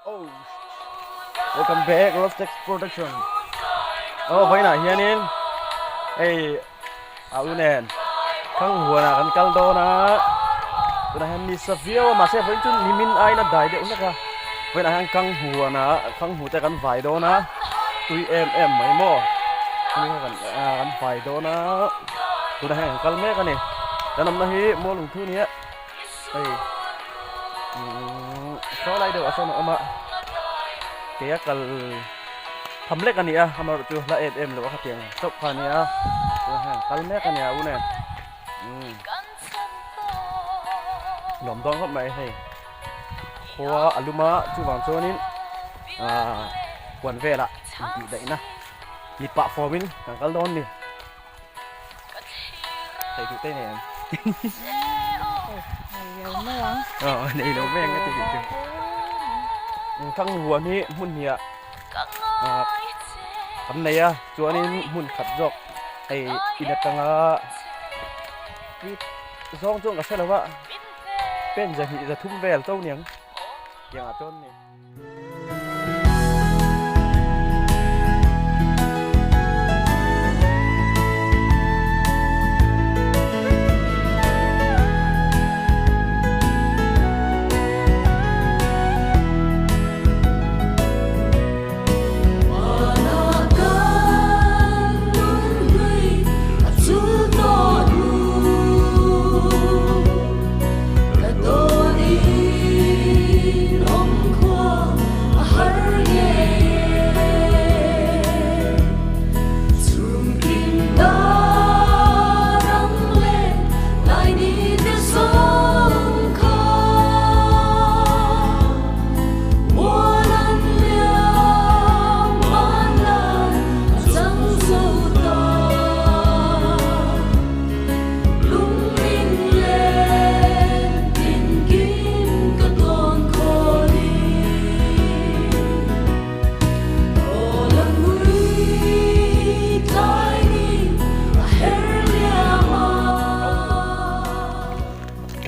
Oh Welcome back Rostex Production. Oh vawiinah hianin hei a u nen thang huanah kan kal dawn a tunah hian ni sa viau a mahse vawiin chu nimin aiin a dai deuh hlek a vawiinah hian kang huanah thang hu te kan vai dawn a tui em em mai maw tui kha kan kan vai dawn a tunah hian kan kal mek a ni kan awmna hi Mualungthu nia. Hei saw lai deuh ah sawn a awm a kei a kal tham lek a ni a amaherawh chu hla em em lo a khatiang chauh kha a ni a tunah hian kal mek a ni a u nen umm nuam dawn khawp mai hei khua a lum a chuvang chuanin ahh huan velah intih daihna mi pah fawmin kan kal dawn a ni. Thei duh te nei ang. Ờ, nei lo mai ang ka ti tih chu. Thang huan hi hmun hnih ah kan nei a, chuanin hmun khat zawk hei in atanga zawng chuan ka hre lo a, pen zahnih zathum vel to niang tiangah chuan ni.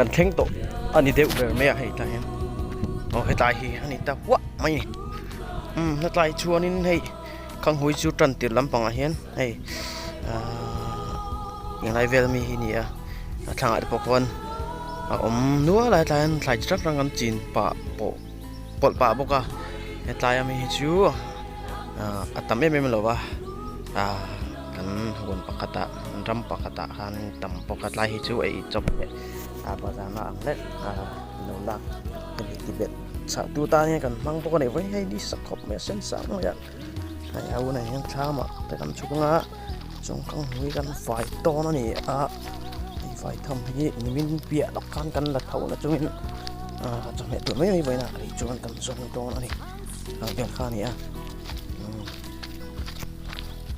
Kan thleng tawh a ni deuh ber mai a hei tlai hian aw hetlai hi a ni ta huah mai a ni umm hetlai chuanin hei khanghui chu tan tirh lampangah hian hei ahh englai vel ami hi a ni a a thlangah te pawh khawn a awm nual a hetlai hian thlai chi hrang hrang an chin pah pawh pawlh pah bawk a hetlai ami hi chu ahh a tam em em lo va ahh kan huan pakhatah ram pakhatah khan tam bawk a tlai hi chu ei chawp leh a bazar na ang lek a lo lak hemi ti belh chhah tu tan hian kan hmang bawk a ni vawi hei ni sak khawp mai a sen sang mai a hei a hunah hian thlam ah te kan chhuk anga chung kang hlui kan fai tawn a ni a hei fai tham hi nimin piah lawk khan kan la tho na chungin ah chawhmeh tur mai mai vawiin ah lei chuan kan zawng dawn a ni ang vel kha a ni a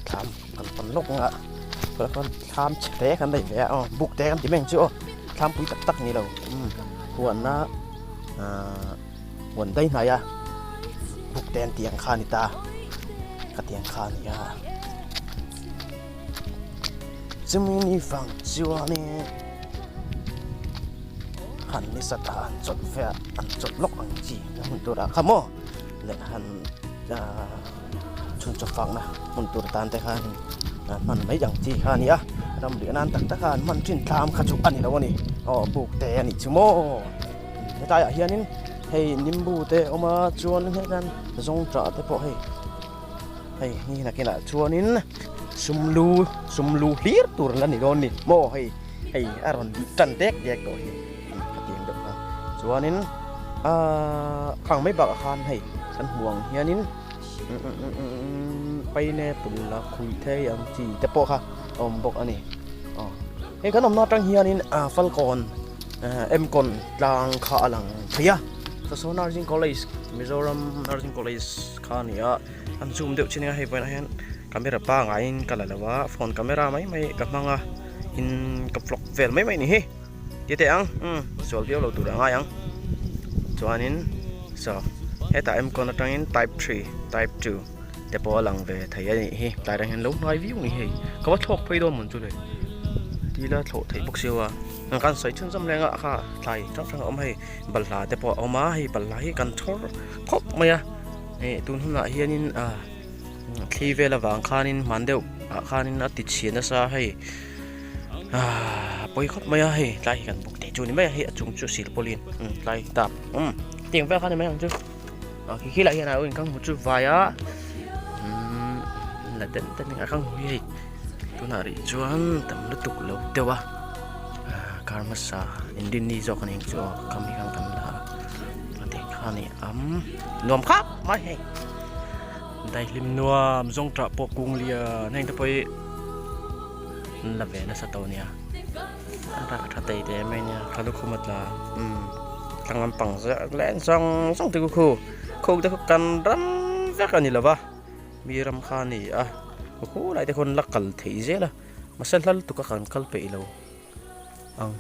thlam kan pan lawk ang a thlam chhe te kan nei ve a aw buk te kan ti mai ang chu aw thlam pui tak tak ni lo huanna ahh huan daih hnai a buk te an tih ang kha a ni ta ka tih ang kha a ni a chumi ni vang chuanin han ni sat a an chawlh ve a an chawlh lawk ang chi a hun turah kha maw leh han ahh chhun chaw fakna hmun tur tan te khan hman mai ang chi kha a ni a ram riah nan tak tak a an hman thin thlam kha chu a ni lo a ni aw buk te a nih chu maw hetlaiah hianin hei nimbu te a awm a chuan hei hian zawngṭah te pawh hei hei ni nakinah chuanin sumlu sumlu hlir tur la ni dawn a ni maw hei hei a rawn tan dek dek tawh hi khatiang deuh kha chuanin ahh khang mai bakah khan hei kan hmuh ang hianin pineapple a khuih thei ang chi te pawh kha a awm bawk a ni aw hei kan awmna atang hianin ah falkawn emkawn tlang kha a lang thei a saw nursing college Mizoram nursing college kha a ni a an zoom deuh chin a hei vawiinah hian camera pangaiin ka la lo a phone camera mai mai ka hmang a in ka vlog vel mai mai a ni hi. Ti teh ang umm sual viau lo tur a ngai ang chuanin saw hetah mcon atangin type three type two te pawh a lang ve thei a nih hi tlai reng hian lo hnai viau a ni hei ka va thlawk phei dawn mawn chu le. Thil a thlawh theih bawk sio a, kan sawi chhunzawm reng a kha thlai hrang hrang a awm hei balhla te pawh a awm a hei balhla hi kan chhawr khawp mai a ih tun hunah hianin ah thli vel avang khanin hman deuh ah khanin a ti chhia nasa hei ah pawi khawp mai a hei tlai hi kan buk teh chu ni mai a hei a chung chu silpawlin tlai tap umm tiang vel kha ni mai ang chu. Ah khi khi lah hian a in kang hmu chu vai a umm la den den a kang hmu hi hei tunah rih chuan tam lutuk lo deuh a ah kar hmasa inrinni zawk a ni ang chu aw kam hi khan kan la a tih kha a ni am nuam khap mai hei daihlim nuam zawngṭah pawh kung lian heng te pawh hi an la ve nasa tawh a nia. A rak tha tei teh mai nia ka lukhum a tla umm tlang lampang leh zawng zawng te khu khu te khu kan ram vek a ni lo va mi ram kha a ni a khulai te khawn la kal theih zel a mahse hla lutuk a kan kal peih lo ang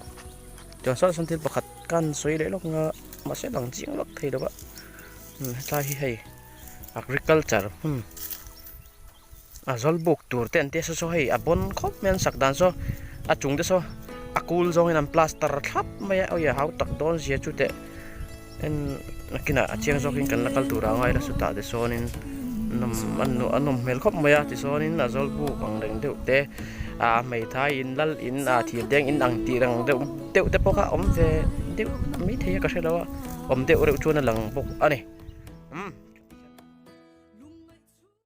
chuan sawn sawn thil pakhat kan sawi leh lawk nga mahse lang chiang lawk thei lo va hetlai hi hei agriculture hmun. A zawl buk tur te an tia saw saw hei a bawn khawp mai an sak dan saw a chung te saw a kul zawngin an plaster thlap mai a awia hau tak dawn zia chu teh en nakinah a chiang zawkin kan la kal tur a ngai la chutah te sawnin nawm a nawm hmel khawp mai a tichuanin a zawl buk ang reng deuh te a hmeithai in lal in a thir deng in ang tih ang deuh deuh te pawh kha a awm ve deuh maithei a ka hre lo a awm deuh reuh chuan a lang bawk a ni.